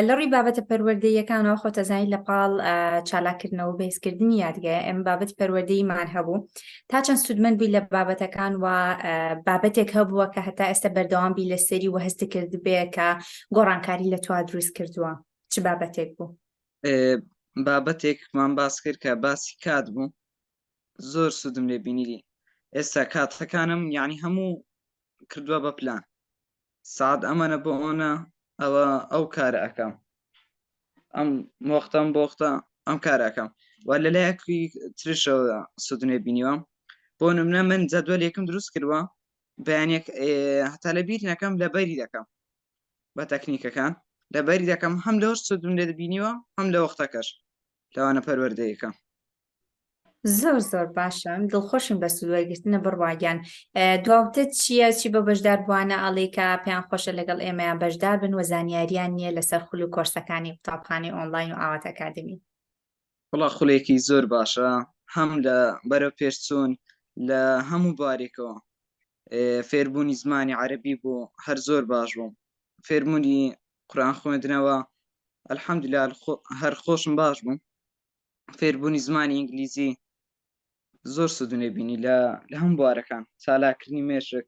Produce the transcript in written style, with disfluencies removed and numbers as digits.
لە ڕووی بابەتە پەروەردەییەکانەوە خۆتەزانی لە پاڵ چالاککردنەوە و بەهێزکردنی یادگە ئەم بابەت پەروەردەییمان هەبوو تا چەند سوودمەند بووی لە بابەتەکان و بابەتێک هەبووە کە هەتا ئێستا بەردەوام بی لەسەری و هەستی کردبێ کە گۆڕانکاری لە تۆ دروست کردووە چ بابەتێک بوو؟ بابەتێکمان باس کرد کە باسی کات بوو زۆر سوودم لێ بینیری ئێستا کاتەکانم یعنی هەموو کردووە بە پلان سعات ئەمەە بۆ ئەوە ئەوە ئەو کارە ئەەکەم ئەم وەختم بۆ وەختە ئەم کارەکەم و لەلایەکی ترشەوە سوودنێ بینیوە بۆ نمونە من جەدوەلێکم دروست کردووە بەیانێک هەتا لە بیر نەکەم لە بەری دەکەم بە تەکنیکەکان لەبەری دەکەم هەم لەوەش سوودم لێ دەبینیوە هەم لە وەختەکەش لەوانە پەروەردەیەکە. زۆر زۆر باشە دڵخۆشم بە سوودوەرگرتنە بڕواگیان دواوتت چییە چی بە بەشدار بووانە ئەڵێ کە پێیان خۆشە لەگەڵ ئێمەیان بەشدار بن و زانیاریان نییە لەسەر خول و کۆرسەکانی قوتابخانەی ئۆنلاین و ئاوات ئەکادمی وڵا خولێکی زۆر باشە هەم لە بەرەو پێشچوون لە هەموو بارێکەوە فێربوونی زمانی عەربی بوو هەر زۆر باش بووم فێربوونی قورئان خوێندنەوە الحمدلله هەر خۆشم باش بووم فێربوونی زمانی ئینگلیزی زۆر سوودنێ بینی لە لە هەم بوارەکان چالاکردنی مێشک.